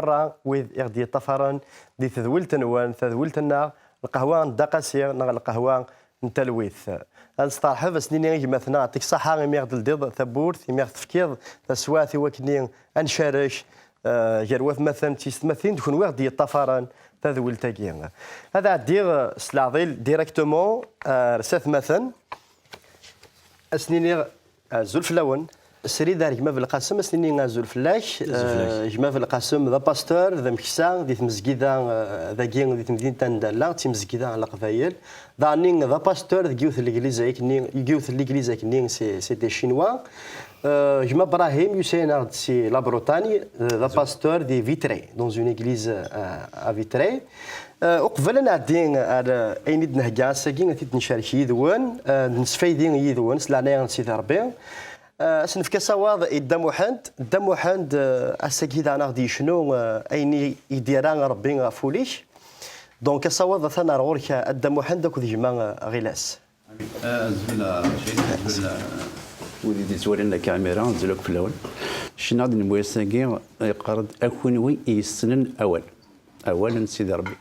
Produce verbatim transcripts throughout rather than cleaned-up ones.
Merra wid i ɣ-d-yeṭṭafaren di tedwilt-nwen, tadwilt-nneɣ, lqahwa n Dda Qasi neɣ lqahwa n talwit. Ad nesteṛḥeb, ad s-nini i gma-tneɣ, yeɛṭik ṣṣeḥḥa imi i ɣ-d-teldiḍ tawwurt, imi i ɣ-tefkiḍ taswiɛt i wakken ad ncarec, eh, gar watmaten d tiyessetmatin, d kenwi i ɣ-d-yeṭṭafaren tadwilt-agi. Ad ɛeddiɣ, eh, s leɛḍil directement, eh, ar s atmaten. Ad s-niniɣ azul fell-awen. Srid ar gma Belqasem, ad s-nini azul fell-ak. Azul fell-ak. Eh, gma Belqasem d apasteur, d ameksa di tmezgida, eh, dagi di temdint n Dala, d timezgida n Leqbayel. Daɣen d apasteur deg yiwet n legliz akkenni, deg yiwet n legliz akkenni, c'est, c'est des Chinois. Eh, gma Brahim, yusa-aneɣ-d si la Bretagne, eh, d apasteur di Vitré, dans une église, eh, à Vitré. Eh, uqbel ad nɛeddi ar, eh, ayen i d-nhegga ass-agi, ad t-id-ncerk yid-wen, eh, ad nesfaydi yid-wen, s leɛnaya n Sidi Ṛebbi. Eh, ad s-nefk asawaḍ i Dda Muḥend. Dda Muḥend, eh, ass-agi daɣen ad aɣ-d-yecnu, eh, ayen i, i d-yerra Ṛebbi ɣef wul-ik. Donc, asawaḍ atan ar ɣur-k, a Dda Muḥend akked gma, eh, Ɣilas. Eh, azul, eh, Racid, azul, eh. Wid i d-yettwalin akka imir-a, azul akk fell-awen. Ccna d-newwi ass-agi, yeqqar-d, a kunwi i yessnen awal. Awal n Sidi Ṛebbi.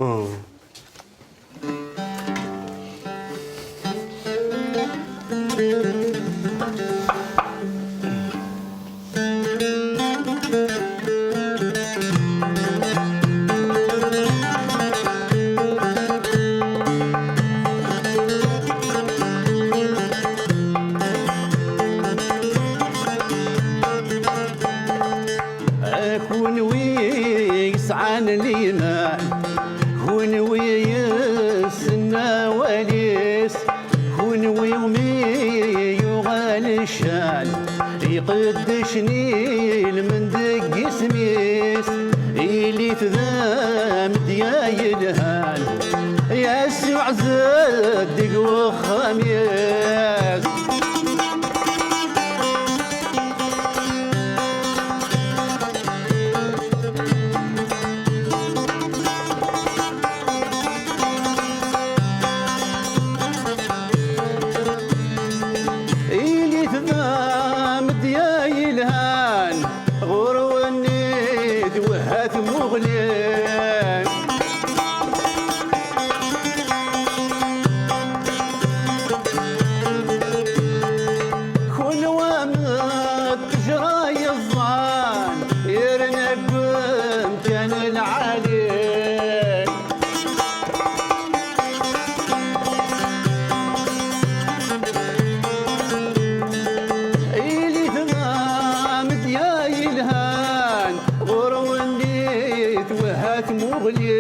A kunwi yesɛan liman, kunwi yessen awal-is, kunwi umi yuɣal ccan, iqeddcen ilmen deg isem-is, ilit d amedya yelhan, Yasuɛ zed deg uxxam-is. Ilit d amedya yelhan, ɣur-wen i twehha tmuɣli. Kunwi am ṭṭejra yeẓẓan, yerna deg umkan lɛali. Ilit d amedya yelhan, ɣur-wen i twehha tmuɣli.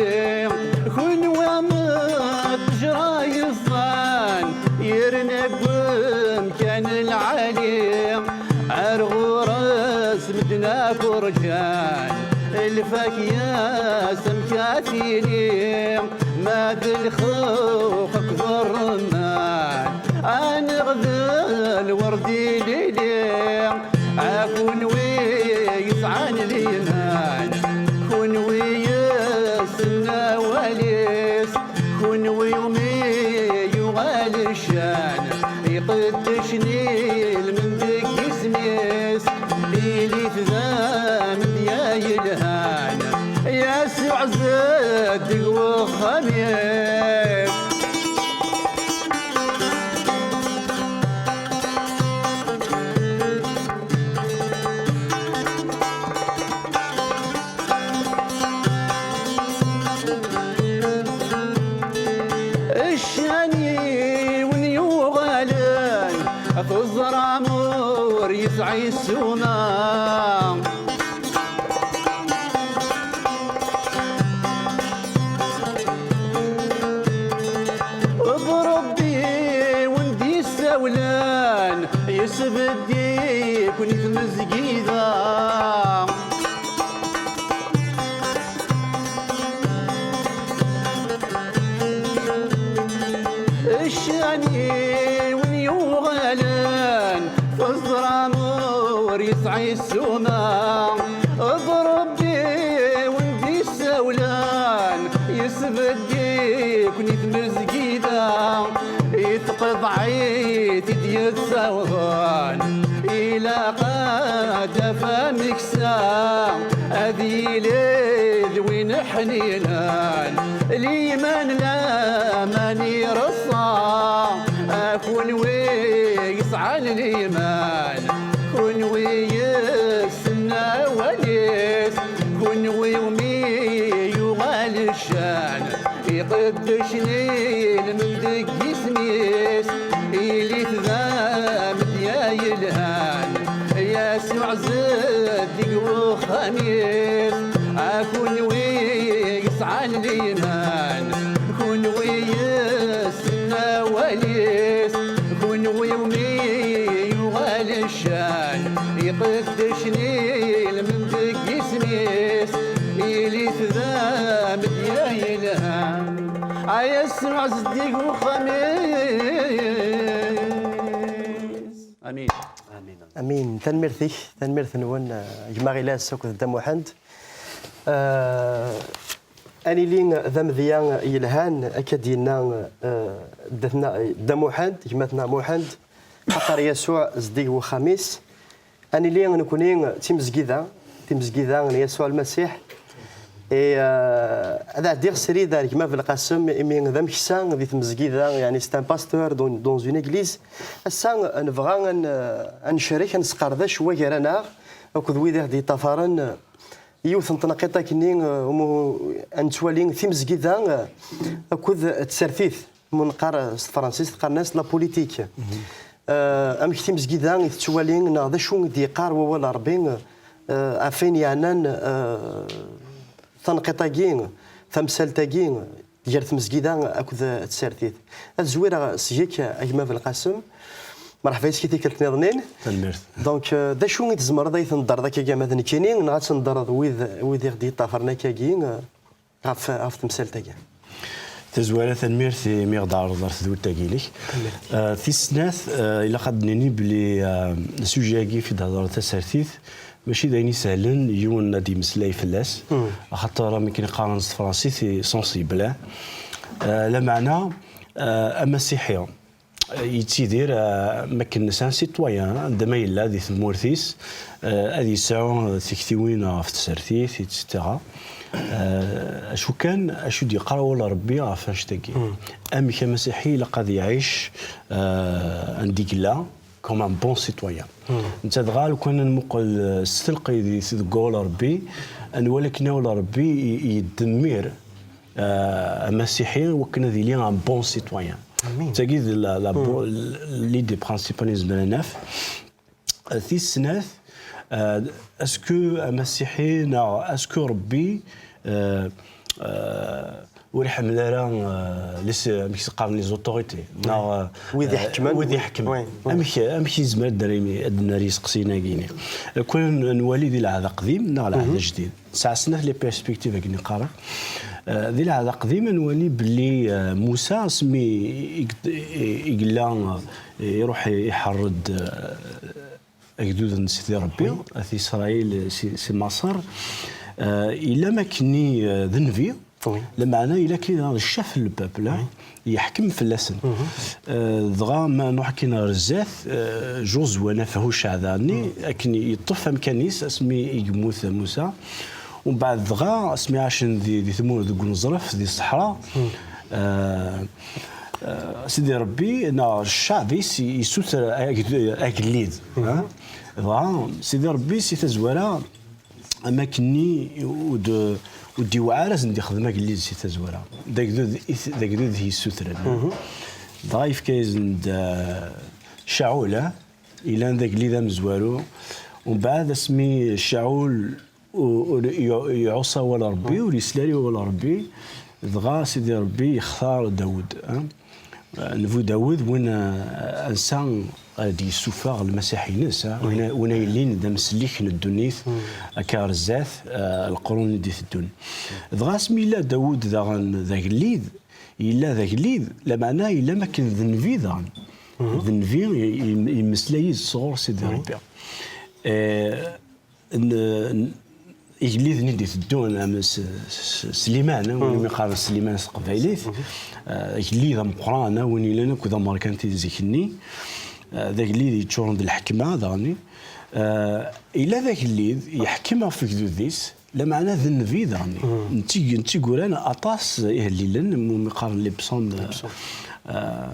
Kunwi am ṭṭejra yeẓẓan, yerna deg umkan lɛali. Ar ɣur-s medden akk rǧan, lfakya-s amek ad tili, ma d lxux akked ṛṛemman, aneɣ d lwerd ilili. A kunwi yesɛan liman, kunwi yessen awal-is, kunwi umi yuɣal ccan, iqeddcen ilmen deg isem-is, ilit d amedya yelhan, Yasuɛ zed deg uxxam-is. Ccan i wen-yuɣalen, teẓram ur yesɛi ssuma. D Ṛebbi wen-d-yessawlen, yesbedd-iken i tmezgida. Ccan i wen-yuɣalen, teẓram ur yesɛi ssuma. D Ṛebbi wen-d-yessawlen, yesbedd-iken i tmezgida. I tqeḍɛit i d-yessawḍen, ilaq ad d-taf ameksa, ad yili D win ḥninen, liman laman ireṣṣa, a kunwi yesɛan liman, kunwi yessen awal-is, kunwi umi yuɣal ccan, iqeddec nilmem deg yisem-is, ilit d amedya yelhan, Yasuɛ zed deg uxxam-is, a kunwi yesɛan liman, kunwi yessen awal-is, kunwi umi yuɣal ccan, iqeddec nilmem deg yisem-is, ilit d amedya yelhan. A Yasuɛ zed deg uxxam-is. Amin. Amin. Tanemmirt-ik, tanemmirt-nwen, eh, gma Ɣilas akked Dda Muḥend. Eh, ad nili d amedya yelhan, akka d-yenna, eh, ddatna, Dda Muḥend, gma-tneɣ Muḥend, axaṭer Yasuɛ zeddig wexxam-is. Ad nili nekkni d timezgida, timezgida n Yasuɛ Lmasiḥ. Et, euh, ad ɛeddiɣ srid ar gma Belqasem, imi d ameksa di tmezgida, yani c'est un pasteur dans, dans une église. Ass-a nebɣa ad n-, ad ncerrek, ad nesqerdec wagar-aneɣ akked wid i ɣ-d-yeṭṭafaren, yiwet n tneqqiṭ akkenni, euh, umu-, ad nettwali timezgida, euh, akked tsertit. Ma neqqar s tefransist, qqaren-as la politique. Euh, amek timezgida i tettwali, neɣ d acu i d-yeqqar wawal n Ṛebbi, euh, ɣef wayen yeɛnan, euh, tanqiṭ-agi, tamsalt-agi, gar tmezgida akked tsertit? Ad zwireɣ seg-k, a gma Belqasem. Merḥba yes-k i tikkelt nniḍen. Tanemmirt. Donc, euh, d acu i tzemreḍ ad yi-tneddreḍ akkagi ama d nekkini, neɣ ad tneddreḍ wid, wid i ɣ-d-yeṭṭafren akkagi, euh, ɣef, ɣef temsalt-agi? Tazwara, tanemmirt imi ɣ-d-tɛerḍeḍ ar tedwilt-agi-inek. Tanemmirt. Euh, tis snat, euh, ilaq ad d-nini belli, euh, sujet-agi ɣef i d-hedreḍ, tasertit, mačči d ayen isehlen yiwen ad d-yemmeslay fell-as, axaṭer am akken qqaren s tefransist, c'est sensible, hein. Euh, lameɛna, euh, amasiḥi, yettidir, euh, am akken c'est un citoyen, anda ma yella di tmurt-is, euh, ad yesɛu, euh, tiktiwin ɣef tsertit, et cetera. Euh, acu kan, acu d-yeqqar wawal Ṛebbi ɣef annect-agi? Amek amasiḥi ilaq ad iɛic, euh, anda i yella, comme un bon citoyen? Netta dɣa, lukan ad nmuqel, euh, s telqidit deg wawal Ṛebbi, ad nwali akken awal Ṛebbi i, i yeddemmir, euh, amasiḥi wakken ad yili un bon citoyen. Amin. Tagi d la, la bo-, l'idée principale i nezmer ad naf. Euh, tis snat, euh, est-ce que amasiḥi neɣ est-ce que Ṛebbi, euh, euh, ur iḥemmel ara, euh, les, amek i s-qqaren, les autorités, neɣ, euh, wid iḥekmen. Wid iḥekmen. Oui, oui. Amek, amek i yezmer ad d-nerr imi-, ad d-nerr iseqsiyen-agi-ni? Lukan ad nwali di Lɛehd Aqdim neɣ Lɛehd Ajdid. Tesɛa snat les perspectives akken i qqareɣ. Euh, di Lɛehd Aqdim ad nwali belli, euh, Musa, asmi i, i, i yella, euh, iruḥ iḥerr-d, euh, agdud n Sidi Ṛebbi, at Isṛayil si, si Maṣer, euh, yella makken, euh, d nnbi, lameɛna yella akken d chef n le peuple, hein, yeḥkem fell-asen. Euh, dɣa ma nruḥ akken ɣer zdat, euh, Josué neɣ Hucaɛ daɣen, akken yeṭṭef amkan-is asmi i yemmut Musa. Umbeɛd dɣa, asmi ɛacen di, di tmurt, deg uneẓref, di ṣṣeḥra, euh, euh, Sidi Ṛebbi, neɣ cceɛb-is, yessuter agd-, agellid, hein? Dɣa, Sidi Ṛebbi, si tazwara, am akkenni ur d-, ur d-iwɛa ara ad sen-d-ixdem agellid si tazwara. D agdud i t-, d agdud i t-yessutren. Dɣa yefka-yasen-d, eh, Caɛul, eh, yellan d agellid amezwaru. Umbeɛd asmi Caɛul u-, ur i-, iɛuṣa awal Ṛebbi, ur yesli ara i wawal Ṛebbi, dɣa Sidi Ṛebbi yextar Dawed, eh. Nbu Dawed, win, eh, ansa ara d-yessufeɣ Lmasiḥ-ines, eh, win, win ay yellin d amsellek n ddunit, akka ɣer zdat, eh, leqrun i d-iteddun. Dɣa asmi yella Dawed daɣen d agellid, yella d agellid, lameɛna yella am akken d nnbi daɣen. D nnbi, i-, i-, yemmeslay-d sɣur Sidi Ṛebbi. Eh, n-, n-, igelliden i d-iteddun, am s-, s-, Sliman, eh, win umi qqaren Sliman s teqbaylit, eh, agellid ameqqran, eh, win yellan akk d amerkanti zik-nni, eh, d agellid yeččuren d lḥekma, daɣen, eh, yella d agellid yeḥkem ɣef wegdud-is, Lameɛna d nnbi daɣen. Nti-, ntiggura aṭas ihellilen, mi qqaren les psaumes, euh,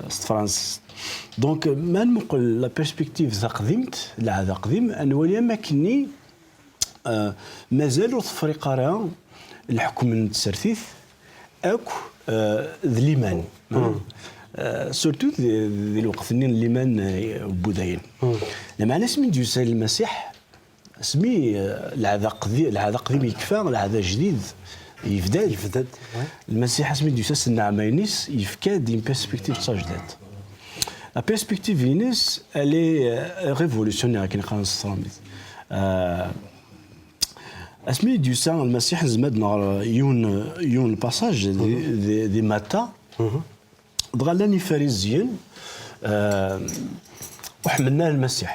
s tefransist. Donc, ma nmuqel la perspective taqdimt, lɛahd aqdim, ad nwali am akkenni, euh, mazal ur tefriq ara leḥkem n tsertit akk, euh, d liman. Euh, surtout di, di lweqt-nni n liman, euh, n wudayen. Lameɛna asmi d-yusa Lmasiḥ, asmi, eh, lɛahd aqdi-, lɛahd aqdim yekfa, lɛahd ajdid yebda-d. Yebda-d, ouais. Lmasiḥ asmi d-yusa s nneɛma-ines, yefka-d une perspective d tajdidt. La perspective-ines, elle est, euh, révolutionnaire, akken qqaren s tṛumit. Euh, asmi d-yusa Lmasiḥ, nezmer ad nɣer yiwen, yiwen le passage di, di, di Matta. Dɣa llan Ifariziyen, eh, ur ḥemmlen ara Lmasiḥ.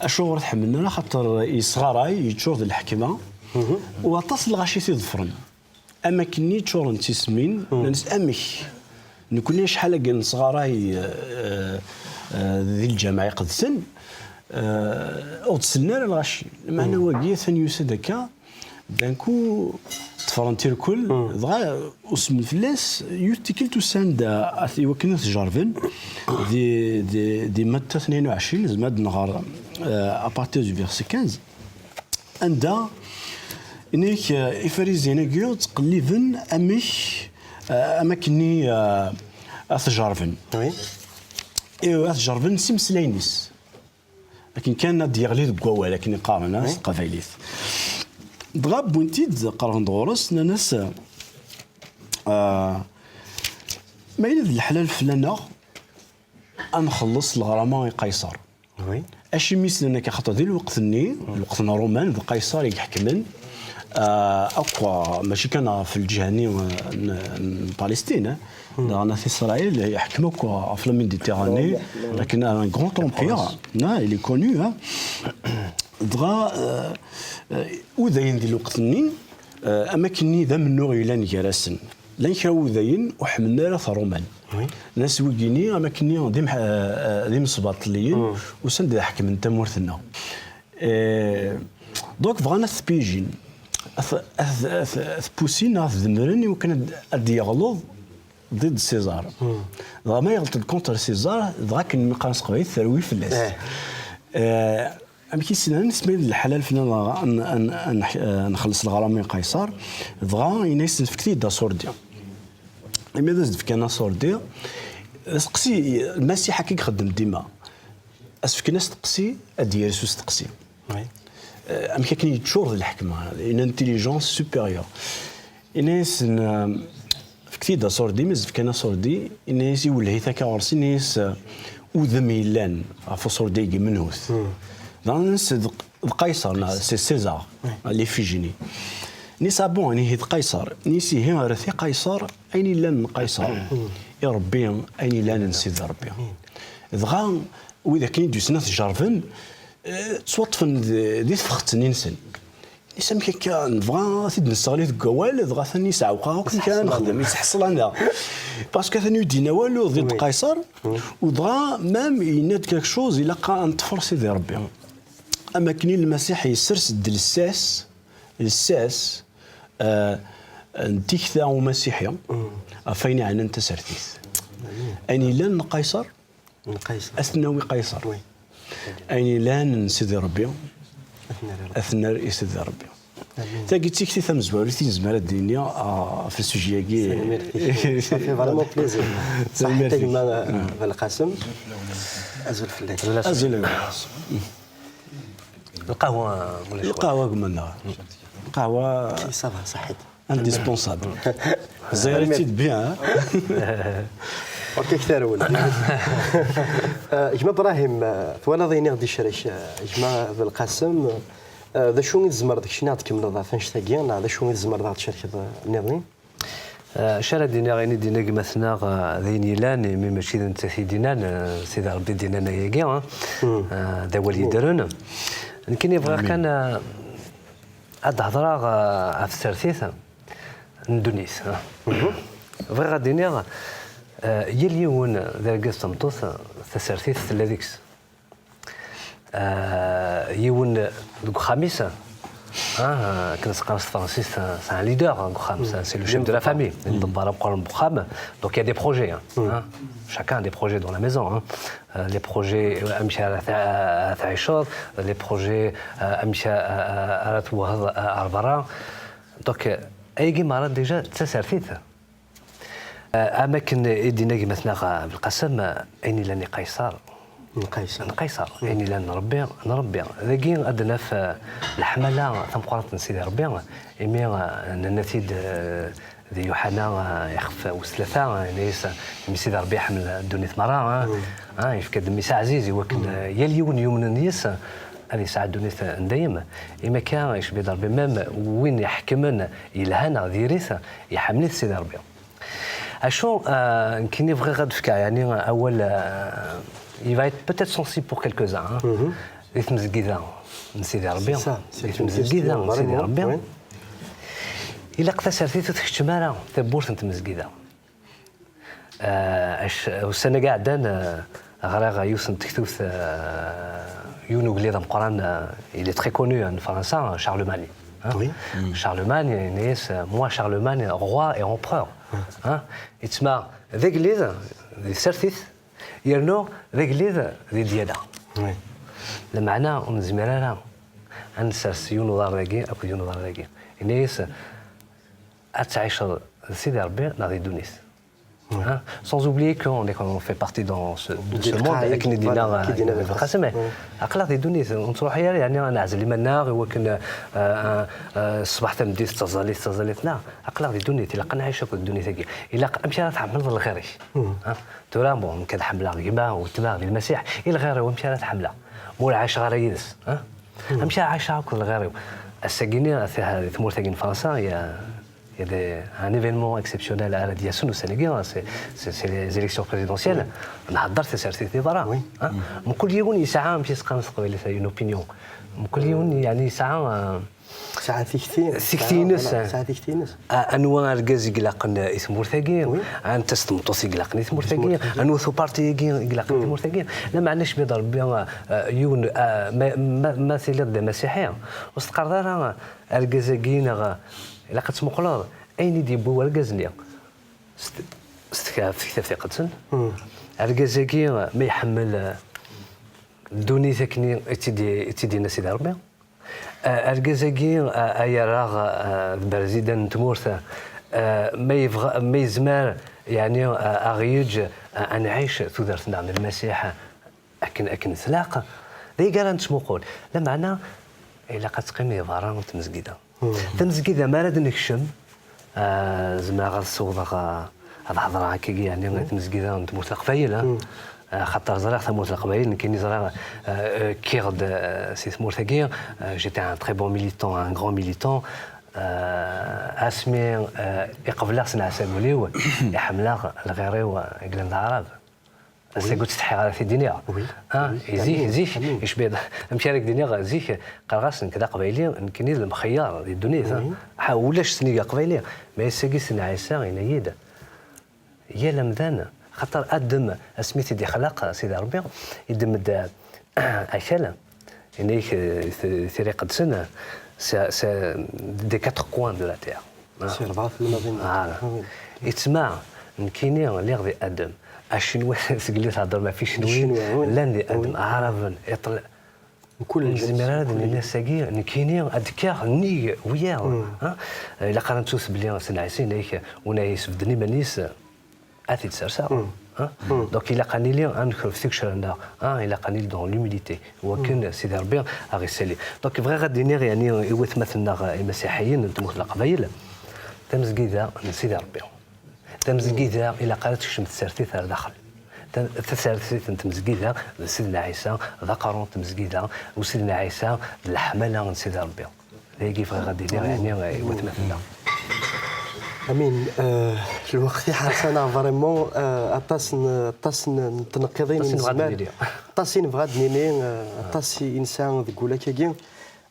Acuɣer ur t-ḥemmlen ara? Axaṭer yesɣaray, yeččur d leḥkma, u aṭas n lɣaci i t-iḍefren. Am akkenni ččuren d tismin, nnan-as: "Amek? Nekni acḥal agi nesɣaray, eh, eh, di lǧameɛ iqedsen, eh, ur d-sellen ara lɣaci." Meɛna wagi atan yusa-d akka, d'un coup, ṭṭfren tirkel, dɣa usmen fell-as, yiwet tikkelt usan-d, a, a, i wakken ad t-jerrben, di, di, di Matta tnin u ɛecrin, nezmer ad nɣer, euh, à partir du verset quinze, anda, inek, euh, Ifariziyen-agi ttqelliben amek, euh, am akkenni, euh, ad t-jerrben. Oui. Et ad t-jerrben s imeslayen-is. Akken kan ad d-yeɣli deg wawal, akken i qqaren, ah, s teqbaylit. Dɣa wwin-t-id, qerben-d ɣur-s, nnan-as, ah, "Ma yella d leḥlal fell-aneɣ, ad nxelleṣ leɣrama i Qayṣer." Oui. Acimi i s-nnan akka? Axaṭer di lweqt-nni, lweqt n Ṛuman, d Qayṣer i iḥekmen, ah, akk, ah, mačči kan ɣef lǧiha-nni, ah, n, n Palestine, ah. Daɣen at Isṛayil iḥkem akk ɣef la Méditerranée, akken un grand empire, ah, il est connu, ah. Dɣa, euh, euh, udayen di lweqt-nni, euh, am akkenni d amennuɣ yellan gar-asen. Llan kra wudayen ur ḥemmlen ara at Ṛuman. Oui. Nnan-as wigini, am akkenni d im-, euh, euh, d imesbaṭliyen, usan-d ad ḥekmen tamurt-nneɣ. Euh, donc bɣan ad t-pijin, ad t-, ad t-, ad t-, ad t-pussin, ad t-demmren i wakken ad, ad d-yeɣleḍ ضد César. Dɣa ma yeɣleḍ-d contre César, dɣa akken mi qqaren s teqbaylit, terwi fell-as. Eh. Eh, amek i s-nnan, asmi d leḥlal fell-aneɣ ad n-, ad n-, ad n-, ad nxelleṣ leɣrama i Qayṣer, dɣa yenna-yasen fket-iyi-d aṣurdi. Imi ad as-d-fkan aṣurdi, aseqsi, Lmasiḥ akka i ixeddem dima. As-fken asteqsi, ad d-yers usteqsi. Oui. Eh, amek akken yeččur d leḥkma, une intelligence supérieure. Yenna-yasen, eh, fket-iyi-d aṣurdi, mi as-d-fkan aṣurdi, yenna-yas, iwelleh-it akka ɣur-s, yenna-yas, eh, udem yellan ɣef uṣurdi-agi menhu-t? Dɣa nnan-as d, d Qayṣer, neɣ c'est César, l'Iphigénie. Yenna-yas, ah bon, ihi d Qayṣer. Yenna-yas, ihi rret i Qayṣer ayen yellan n Qayṣer, i Ṛebbi ayen yellan n Sidi Ṛebbi. Dɣa wid akken i d-yusen ad t-jerrben, eh, ttwaṭṭfen di, di tfexet-nni-nsen. Yenna-yas, amek akka, nebɣa ad t-id-nesseɣli deg wawal, dɣa atan yesɛewq-aɣ akk, amek ara nexdem, yesseḥṣel-aneɣ. Parce que atan ur d-yenni awal, ur d Qayṣer, u dɣa même yenna-d quelque chose, ilaq ad neṭṭfer Sidi Ṛebbi. Am akken i Lmasiḥ yessers-d lsas, lsas, eh, n tikta umasiḥi, ɣef wayen yeɛnan tasertit. Ayen yellan n Qayṣer, N Qayṣer. Ad t-nawi Qayṣer. Oui. Ayen yellan n Sidi Ṛebbi, ad t-nerr i Sidi Ṛebbi. Amin. Tagi d tikti tamezwarut i nezmer ad d-nini, ah, ɣef le sujet-agi. Tanemmirt-ik. Ça fait vraiment plaisir. Tanemmirt-ik. Ṣaḥit a gma Belqasem. Azul fell-ak. Azul a gma. Lqahwa, ulac. Lqahwa gma-nneɣ. Lqahwa. Ça va, ṣaḥit. Indispensable. Ẓriɣ-tt-id bien, hein? Ur k-ak-terwel. Eh, gma Brahim, eh, twalaḍ ayen i ɣ-d-icerrek, eh, gma Belqasem, eh, d acu i tzemreḍ keččini ad tkemmleḍ ɣef annect-agi, neɣ d acu i tzemreḍ ad ɣ-d-tcerkeḍ, eh, nniḍen? Eh, acu ara d-iniɣ, ayen i d-yenna gma-tneɣ, eh, d ayen yellan, imi mačči d nettat i d-yennan, eh, Sidi Ṛebbi d-yennan ayagi, eh, eh, d awal yeddren. Nekkini bɣiɣ kan, eh, ad d-hedreɣ, eh, ɣef tsertit n ddunit. Bɣiɣ ad d-iniɣ, eh, yal yiwen d argaz d tameṭṭut, tasertit tella deg-s. Eh, yiwen deg uxxam-is, Hein, akken as-qqaren s tefransist, c'est un leader, hein, deg uxxam, c'est c'est le chef de la famille, d ddebbar ameqqran n uxxam. Donc il y a des projets, hein, hein. Chacun a des projets dans la maison, hein. Euh, les projets, euh, amek ara tɛ- tɛiceḍ, les projets, euh, amek, euh, ara twehheḍ, euh, ar berra. Donc, euh, ayagi merra déjà d tasertit. Euh, am akken i d-yenna gma-tneɣ, euh, Belqasem, euh, ayen yellan i Qayṣer, n Qayṣer. N Qayṣer. Ayen yellan n Ṛebbi, n Ṛebbi. Dagi ad d-naf, euh, leḥmala tameqqrant n Sidi Ṛebbi, imi, euh, nenna-t-id, euh, di Yuḥana, euh, ixef wis tlata, euh, yenna-yas, euh, imi Sidi Ṛebbi iḥemmel ddunit merra, hein, hein, yefka-d mmi-s aɛziz i wakken, euh, yal yiwen yumnen yis, ad yesɛu ddunit, euh, n dayem. Imi akka, icbi-d Ṛebbi, même win iḥekmen yelhan ɣer diri-t, iḥemmel-it Sidi Ṛebbi. Acu, euh, nekkini bɣiɣ ad d-fkeɣ, yeɛni, awal, euh, il va être peut-être sensible pour quelques-uns, hein. Di tmezgida n Sidi Ṛebbi. C'est ça, c'est une question, vraiment, oui. Di tmezgida n Sidi Ṛebbi. Ilaq tasertit ur tkeččem ara tawwurt n tmezgida. Euh, ac- ussan-agi iɛeddan, euh, ɣriɣ yiwet n tektubt, euh, yiwen ugellid ameqqran, euh, il est très connu, hein, n Fransa, Charlemagne, hein. Oui. Charlemagne, yenna-yas, euh, moi, Charlemagne, roi et empereur, hein. Yettma d agellid di tsertit, yernu d agellid di ddyala. Oui. Lameɛna ur nezmir ara ad nsers yiwen uḍar dagi akked yiwen uḍar dagi. Yenna-yas, ad tɛiceḍ d Sidi Ṛebbi neɣ di ddunit. Hein? Sans oublier qu'on est quand même, on fait partie dans ce, de ce monde, akken i d-yenna, euh, Belqasem. Aql-aɣ di ddunit, ur nettruḥ ara, yeɛni, ad neɛzel iman-nneɣ i wakken, euh, euh, ṣṣbeḥ tameddit d taẓallit, d taẓallit, neɣ aql-aɣ di ddunit, ilaq ad nɛic akked ddunit-agi. Ilaq, amek ara tḥemmleḍ lɣir-ik? Hein? Tura, bon, nekk ad ḥemmleɣ gma, weltma, di Lmasiḥ, i lɣir-iw, amek ara t-ḥemmleɣ? Ma ur ɛiceɣ ara yid-s, hein? Amek ara ɛiceɣ akked lɣir-iw? Ass-agi-nni, atiha di tmurt-agi n Fransa, il y a Il y a des- un événement exceptionnel ara d-yasen ussan-agi, c'est c'est- c'est les élections présidentielles. Nhedder tasertit di berra. Hein? Mkul yiwen yesɛa, amek i s-qqaren s teqbaylit, une opinion. Mkul yiwen, yeɛni, yesɛa, euh, tikti-ines, voilà, yesɛa tikti-ines. A- anwa argaz i ilaqen i tmurt-agi, anta s tmeṭṭut i ilaqen i tmurt-agi, anwa-t uparti-agi i ilaqen i tmurt-agi. Lameɛna, icbi-d Ṛebbi, euh, yiwen, euh, ma- ma ma tiliḍ d amasiḥi, ur s-teqqareḍ ara, argaz-agi, neɣ ilaq ad tmuqleḍ ayen i d-yewwi urgaz-nni s t- s tektabt iqedsen. Argaz-agi, ma iḥemmel, eh, ddunit akken i tt-id- i tt-id-yenna Sidi Ṛebbi, eh, argaz-agi, eh, ay yerra, eh, d berzidan n tmurt, eh, ma yebɣa, ma yezmer, yeɛni, eh, a ɣ-yeǧǧ, eh, a nɛic tudert-nneɣ n Lmasiḥ, akken, akken tlaq, d ayagi ara nettmuqul. Lameɛna, ilaq ad teqqim di berra n tmezgida. Tamezgida, mi ara d-nekcem, ah, zemreɣ ad ssiwḍeɣ, ah, ad hedreɣ akkagi, yeɛni, i tmezgida n tmurt n Leqbayel, ah. Ah, xaṭer ẓriɣ tamurt n Leqbayel, nekkini ẓriɣ, ah, ah, kkiɣ-d, ah, si tmurt-agi, ah, j'étais un très bon militant, un grand militant. Ah, asmi, ah, i qebleɣ s nneɛsa deg wul-iw, i ḥemmleɣ lɣir-iw, ah, i yellan d aɛrab. Ass-agi ur ttsetḥiɣ ara ad t-id-iniɣ. Ah, i zik, zik, icbi-d, amek ara k-d-iniɣ, zik, qqareɣ-as nekk d aqbayli, nekkini d lemxeyyer di ddunit, ah. Ha, ulac sennig aqbayli. Ma ass-agi Sidna Ɛisa yenna-yi-d, yal amdan, xaṭer Adem, asmi t-id-ixlaq Sidi Ṛebbi, iddem-d, ah, akal, yenna-yak, eh, t- tira iqedsen, c'est c'est des quatre coins de la terre. Si rebɛa tlemmaḍin. Ah. Yettma, nekkini lliɣ di Adem. Acinwi, seg li theddrem ɣef Icinwiyen, llan di Adem. Aɛraben, Iṭel- Mkul ur nezmir ara ad nini ass-agi, nekkini ad d-kkeɣ nnig wiyaḍ. Ah? Ilaq ara nettu belli Sidna Ɛisa yenna-yak, win ara yesbedden iman-is, ad t-id-serseɣ. Ah? Donc ilaq ad nili ad nekref tigecrar-nneɣ. Ah? Ilaq ad nili dans l'humilité. Wakken Sidi Ṛebbi a ɣ-isali. Donc bɣiɣ ad d-iniɣ, yeɛni, i watmaten-nneɣ imasiḥiyen n tmurt n Leqbayel, tamezgida n Sidi Ṛebbi. Tamezgida ilaq ara tekcem tsertit ar daxel. Ta- Tasertit n tmezgida d Sidna Ɛisa, d aqerru n tmezgida, u Sidna Ɛisa d leḥmala n Sidi Ṛebbi. D ayagi bɣiɣ ad d-iniɣ, yeɛni, i watmaten-nneɣ. Amin. Euh, lweqt iḥerṣ-aneɣ vraiment, euh, aṭas n aṭas n n tneqqiḍin i nezmer, aṭas i nebɣa ad d-nini, euh, aṭas i nesɛa deg wul akkagi,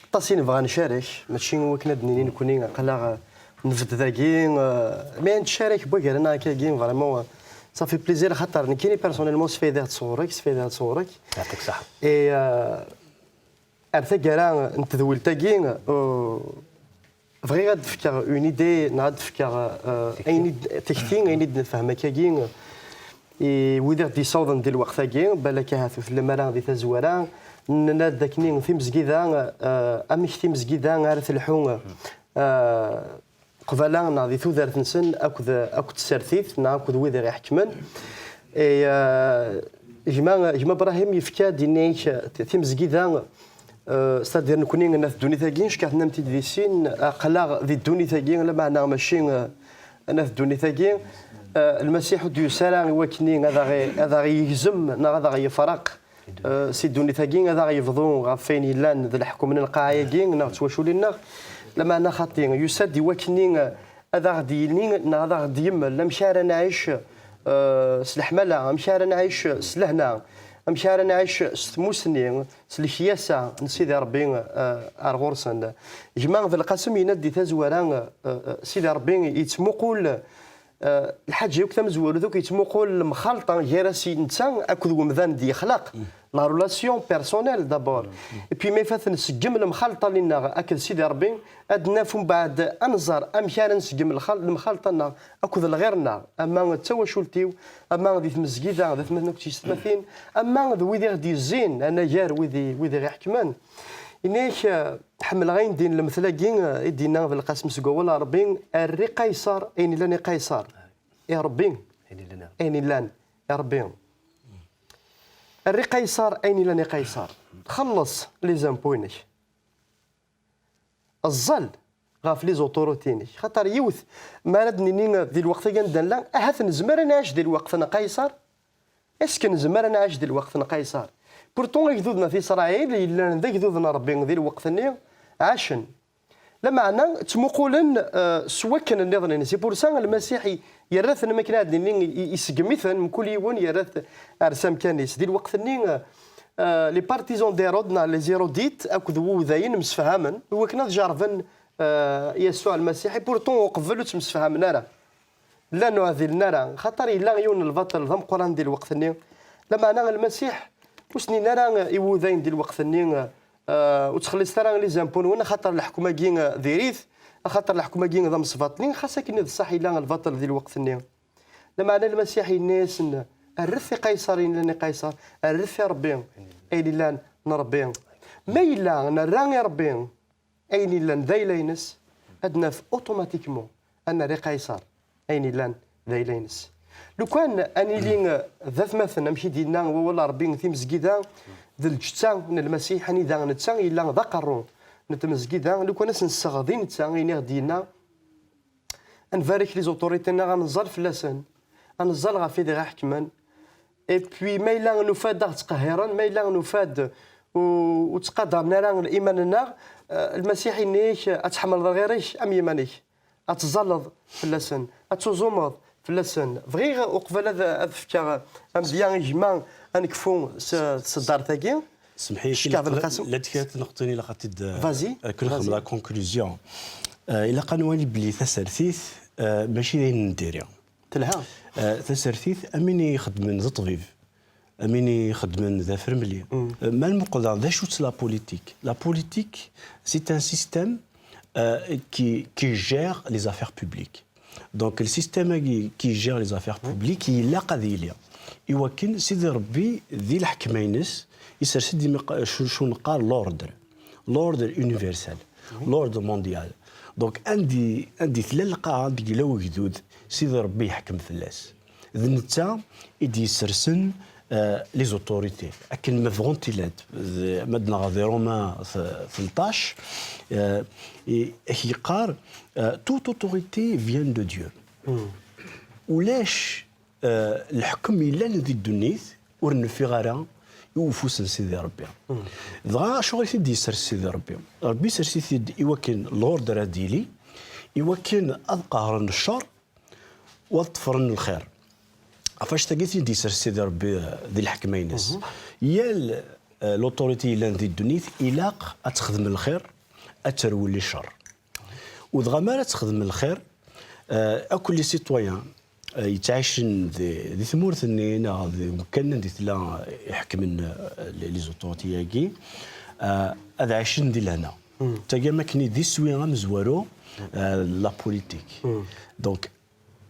aṭas i nebɣa ad ncarek, mačči wakken ad d-nini nekkni aql-aɣ, euh, nbedd dagi, euh, mais nettcarek wway gar-aneɣ akkagi, vraiment, euh, ça fait plaisir, xaṭer nekkini personnellement sfaydeɣ-d sɣur-k, sfaydeɣ-d sɣur-k. Yeɛṭik ṣṣeḥḥa. Et, euh, Ar taggara n tedwilt-agi, uh, bɣiɣ ad d-fkeɣ une idée, neɣ ad d-fkeɣ, uh, ayen i d-, tikti, ayen i d-nefhem akkagi, i wid i ɣ-d-yessawḍen di lweqt-agi, balak ahat ur tellam ara di tazwara, nenna-d akkenni timezgida, uh, amek timezgida ara telḥu, uh, qbala neɣ di tudert-nsen akked, akked tsertit neɣ akked wid i ɣ-iḥekmen. Et, euh, gma, gma Brahim yefka-d, yenna-ak, timezgida, euh, c'est-à-dire nekni n at ddunit-agi, cekkeɣ tennam-t-id di sin, aql-aɣ di ddunit-agi, lameɛna mačči, euh, n at ddunit-agi. Euh, Lmasiḥ ur d-yusi ara i wakken ad aɣ-, ad aɣ-yegzem neɣ ad aɣ-yefraq. Eh, si ddunit-agi ad aɣ-yebḍu ɣef wayen yellan d leḥkem n lqaɛa-agi neɣ d twaculin-nneɣ, lameɛna xaṭi, yusa-d i wakken-nni, eh, ad aɣ-d-yini neɣ ad aɣ-d-yemmel amek ara nɛic, eh, s leḥmala, amek ara nɛic s lehna, amek ara nɛic s tmussni, s lekyasa n Sidi Ṛebbi, eh, ar ɣur-sen. Gma Belqasem yenna-d di tazwara, eh, eh, Sidi Ṛebbi yettmuqul Eh, lḥaǧa akk tamezwarut akk yettmuqul lemxalṭa gar-as i netta akked wemdan d-yexlaq. La relation personnelle d'abord. Et puis ma ifat nseggem lemxalṭa-nneɣ akked Sidi Ṛebbi, ad naf umbeɛd ad nẓer amek ara nseggem lxal-, lemxalṭa-nneɣ akked lɣir-nneɣ, ama d tawacult-iw, ama di tmezgida, d atmaten akked tyessetmatin, ama d wid i ɣ-d-yezzin, anagar wid i, wid i ɣ-iḥekmen. Ini-ak, eh, Ḥemmleɣ ayen din lemtel-agi, eh, i d-yenna Belqasem seg wawal n Ṛebbi, err i Qayṣer ayen illan i Qayṣer, i Ṛebbi ayen illan i Ṛebbi. Err i Qayṣer ayen illan i Qayṣer. Xelleṣ les impôts-inek. Ẓẓal ɣef les autorités-inek. Xaṭer yiwet, mi ara d-nini di lweqt-agi anda nella, ahat nezmer ad nɛic di lweqt n Qayṣer, est-ce que nezmer ad nɛic di lweqt n Qayṣer? Pourtant, agdud n At Isṛayil yellan d agdud n Ṛebbi di lweqt-nni, ɛacen. Lameɛna, ttmuqulen, eh, s wakken nniḍen-nnes. C'est pour ça, Lmasiḥ i-, yerra-ten am akken ad nini, i-, iseggem-iten, mkul yiwen yerra-t ar s amkan-is. Di lweqt-nni, eh, les partisans d'Hérode, neɣ les hérodites, akked wudayen msefhamen, i wakken ad jerrben, eh, Yasuɛ Lmasiḥ. Et pourtant, uqbel ur ttemsefhamen ara. Llan ur ɛdilen ara, xaṭer yella yiwen n lbaṭel d ameqqran di lweqt-nni. Lameɛna Lmasiḥ ur s-nnin ara i wudayen di lweqt-nni, eh, ur ttxelliṣet ara les impôts-nwen, axaṭer leḥkem-agi, eh, diri-t, axaṭer leḥkem-agi d amesbaṭli, xas akken d ṣṣeḥ yella lbaṭel di lweqt-nni. Lameɛna Lmasiḥ yenna-yasen, rret i Qayṣer ayen yellan i Qayṣer, rret i Ṛebbi ayen yellan n Ṛebbi. Ma yella nerra i Ṛebbi ayen yellan d ayla-ines, ad naf automatiquement ad nerr i Qayṣer ayen yellan d ayla-ines. Lukan ad nili d atmaten, amek i d-yenna wawal n Ṛebbi, timezgida d lǧetta n Lmasiḥ, anida netta yella d aqerru n tmezgida, lukan ad s-nesseɣ di netta ayen i ɣ-d-yenna, ad nbarek les autorités-nneɣ, ad neẓẓal fell-asen, ad neẓẓal ɣef wid i ɣ-iḥekmen. Et puis, ma yella nufa-d ad ɣ-ttqehhiren, ma yella nufa-d u-, ur ttqadaren ara iman-nneɣ, eh, Lmasiḥ yenna-ak ad tḥemmleḍ lɣir-ik am yiman-ik, ad tẓalleḍ fell-asen, ad tuẓumeḍ fell-asen. Bɣiɣ uqbel ad, ad fkeɣ amedya i gma ad nekfu s tseddart-agi. Semḥ-iyi, Cekkaɣ Belqasem. La d-kra tneqṭin ilaq ad t-id, Vas-y, ad k-nexdem vas-y. La conclusion. Eh, ilaq ad nwali belli tasertit, eh, mačči d ayen n diri. Telha. Eh, tasertit, am win i ixeddmen d ṭṭbib, am win i ixeddmen d afremli. Eh, ma nmuqel daɣ, d acu-tt la politique? La politique, c'est un système, eh, qui, qui gère les affaires publiques. Donc, le système-agi qui gère les affaires publiques, ilaq ad yili. Iwakken Sidi Ṛebbi di leḥkem-ines, isers-d imi q-, acu, acu neqqar l'ordre. L'ordre universel. L'ordre mondial. Donc, andi, andi tella lqaɛa, andi yella ugdud, Sidi Ṛebbi yeḥkem fell-as. D netta i d-yessersen, eh, les autorités. Akken ma bɣunt ilad, d, ma d-neɣ di Romains t-, tleṭṭac, eh, i, ak yeqqar, eh, toute autorité vient de Dieu. Ulac, eh, leḥkem yellan di ddunit ur nfiɣ ara i ufus n Sidi Ṛebbi. Dɣa acuɣer i t-id-yessers Sidi Ṛebbi? Ṛebbi yessers-it-id i wakken l'ordre ad yili, i wakken ad qehren ccer, u ad ṭṭfren lxir. Ɣef wannect-agi i t-id-yessers Sidi Ṛebbi, eh, di leḥkem-ines. Yal, eh, l'autorité yellan di ddunit, ilaq ad texdem lxir, ad terwel i ccer. U dɣa mi ara texdem lxir, eh, akk les citoyens, eh, yettɛicen di, di tmurt-nni neɣ di umkan anda i tella, eh, iḥekmen, eh, les, les autorités-agi, euh, ad ɛicen di lehna. Tagi am akken i d iswi amezwaru, euh, la politique. Donc,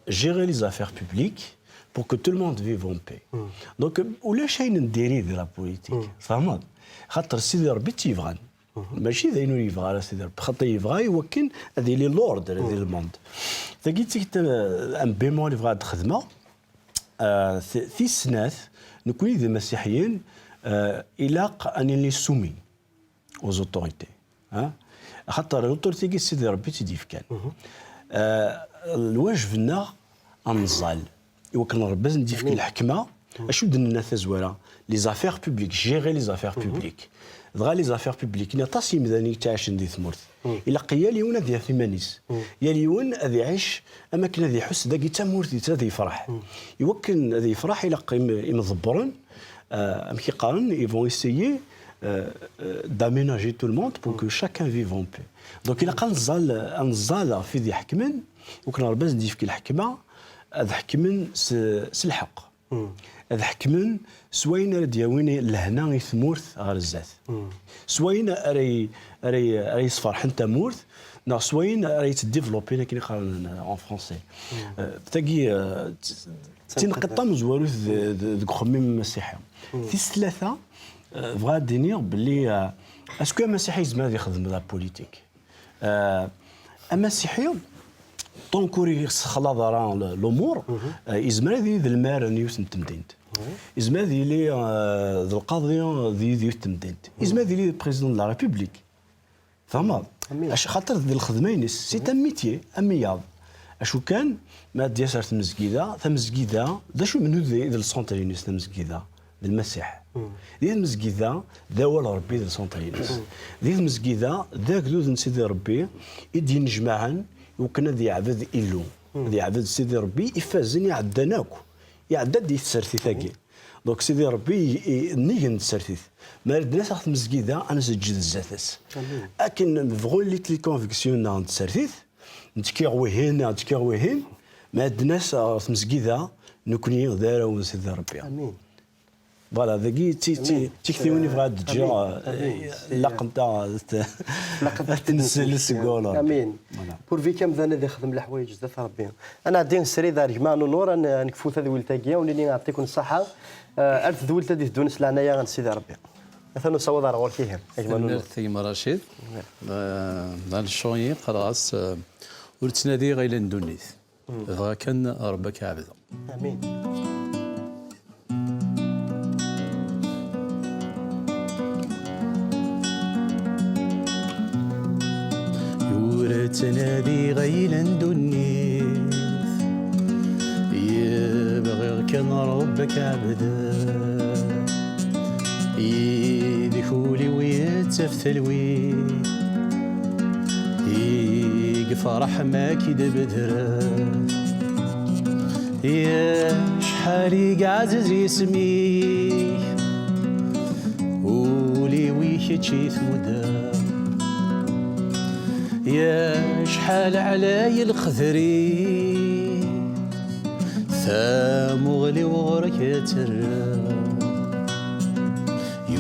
gérer les affaires publiques pour que tout le monde vive en paix. Donc, ulac ayen n diri di la politique. Tfehmeḍ? Xaṭer Sidi Ṛebbi i tt-yebɣan. Mačči d ayen ur yebɣi ara Sidi Ṛebbi. Xaṭer yebɣa i wakken ad yili l'ordre di le monde. Tagi d tikta, un bémol i bɣiɣ ad d-xedmeɣ. Euh, t-, tis snat, nekkni d imasiḥiyen, euh, ilaq ad nili soumis aux autorités. Hein? Axaṭer l'autorité-agi d Sidi Ṛebbi i tt-id-yefkan. Euh, lwajeb-nneɣ ad nẓall i wakken Ṛebbi ad s-d-yefk lḥekma. Acu d-nenna tazwara? Les affaires publiques, gérer les affaires publiques. Dɣa les affaires publiques, aṭas n yimdanen i yettɛicen di tmurt. Ilaq yal yiwen ad yaf iman-is. Yal yiwen ad iɛic am akken ad iḥuss dagi d tamurt-is, ad yefreḥ. I wakken ad yefreḥ, ilaq im-, imḍebbren, euh, amek i qqaren, ils vont essayer, euh, euh, d'aménager tout le monde pour que chacun vive en paix. Donc, ilaq ad nẓall, ad nẓall ɣef wid iḥekmen, i wakken Ṛebbi ad s-d-yefk lḥekma, ad ḥekmen s, s lḥeqq. Ad ḥekmen s wayen ara d-yawin lehna i tmurt ɣer zdat. S wayen ara y-, ara y-, ara yesferḥen tamurt, neɣ s wayen ara yettdéveloppin akken i qqaren en français. Euh, tagi, euh, d-, d tinqiḍt tamezwarut d-, d-, deg uxemmim amasiḥi. Tis tlata, euh, bɣiɣ ad d-iniɣ belli, euh, est-ce que amasiḥi yezmer ad yexdem la politique? Euh, amasiḥi, tant ur yessexlaḍ ara l-, lumuṛ, euh, yezmer ad yili d lmar n yiwet n temdint. Yezmer ad yili, euh, d lqaḍi d yiwet n temdint. Yezmer ad yili d président de la République. Tfehmeḍ? Acu, xaṭer d lxedma-ines, c'est un métier, am wiyaḍ. Acu kan, ma ad d-yas ar tmezgida, tamezgida, d acu, menhu d, d lṣanṭer-ines tamezgida? D Lmasiḥ. Di tmezgida, d awal Ṛebbi d lṣanṭer-ines. Di tmezgida, d agdud n Sidi Ṛebbi i d-yennejmaɛen i wakken ad yeɛbed Illu. Ad yeɛbed Sidi Ṛebbi ifazen iɛeddan akk. Iɛedda-d i tsertit-agi. Donc, Sidi Ṛebbi i, i, nnig n tsertit. Mi ara d-nas ɣer tmezgida, ad nseǧǧed zdat-s. Akken bɣu les convictions-nneɣ n tsertit, nettkir wihin, neɣ nettkir wihin, mi ara d-nas ɣer tmezgida, nekkni d arraw n Sidi Ṛebbi. Voilà, dagi d ti-, d ti-, d tiktiwin i bɣiɣ ad d-ǧǧeɣ, eh, laqent-aɣ ad t-, ad t-nsel seg wulaṛ. Amin. Voilà. Pourvu qu'amdan ad ixdem leḥwayeǧ zdat Ṛebbi. Ad nɛeddi srid ar gma Nunur, ad n-, ad nekfu tadwilt-agi, ad nini Yeɛṭikum ṣṣeḥḥa. Eh, ar tedwilt ad iteddun s leɛnaya n Sidi Ṛebbi. Atan usawaḍ ar ɣur-k ihi, a gma Nunur. Tanemmirt a gma Racid. Eh, d Lecɣal-nni qqareɣ-as, eh, ur ttnadiɣ ayla n ddunit. Dɣa kan Ṛebbi ad k-ɛebdeɣ. Amin. Ur ttnadiɣ ayla n ddunit, bɣiɣ kan Ṛebbi ad k-ɛebdeɣ. Yid-k ul-iw yettaf talwit, i yefreḥ ma k-id-bedreɣ. Acḥal i yeɛzez yisem-ik, ul-iw i kečč i t-muddeɣ. Acḥal ɛlay lqedr-ik, tamuɣli-w ɣur-k ad terreɣ.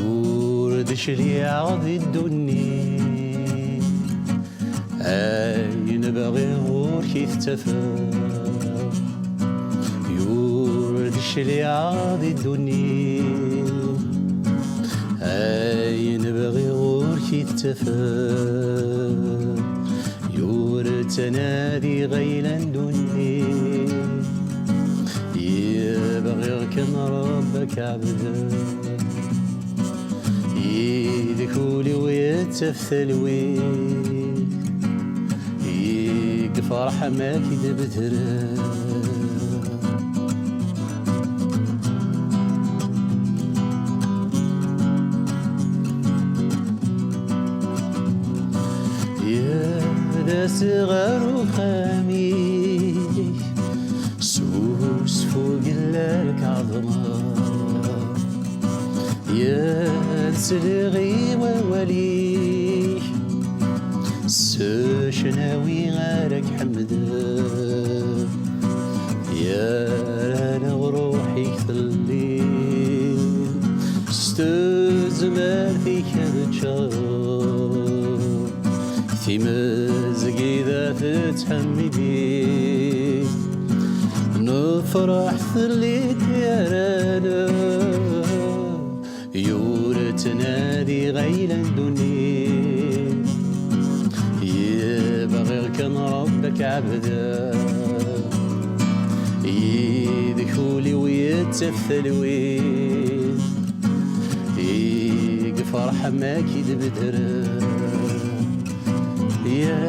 Ur d-cliɛeɣ di ddunit, ayen bɣiɣ ɣur-k i t-ttafeɣ. Ur d-cliɛeɣ di ddunit, ayen bɣiɣ ɣur-k i t-ttafeɣ. Ur ttnadiɣ ayla n ddunit, bɣiɣ kan Ṛebbi ad k-ɛebdeɣ. Yid-k ul-iw yettaf talwit, i yefreḥ ma k-id-bedreɣ. Yad-as ɣer uxxam-ik, s usfugel ad k-ɛeḍmeɣ. Yad sliɣ i wawal-ik, s ccnawi ara k-ḥemdeɣ. Yerra-neɣ ruḥ-ik telli, s tezmert-ik ad ččeɣ. Timezgida tettḥemmid-ik, nefreḥ fell-ik ara yura ttnadi ɣayla n ddunit. Yebɣiɣ kan Ṛebbi ad k-ɛebdeɣ, yid-k ul-iw yettaf talwit. I yefreḥ am ak-id-bedreɣ. Ya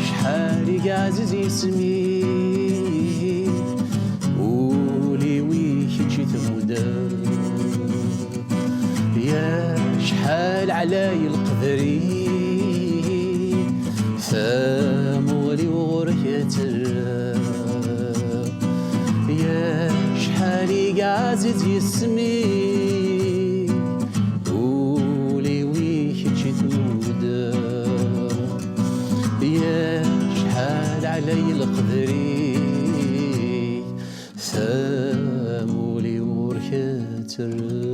cḥal i yeɛziz yisem-ik, ul-iw i kečč i tmudeɣ. Ya cḥal ɛlay leqder-ik, tamuɣli-w ɣur-k ad terreɣ. Ya cḥal i yeɛziz yisem-ik, ul-iw i kečč i tmudeɣ. Ya cḥal ɛlay leqder-ik, tamuɣli-w ɣur-k ad terreɣ.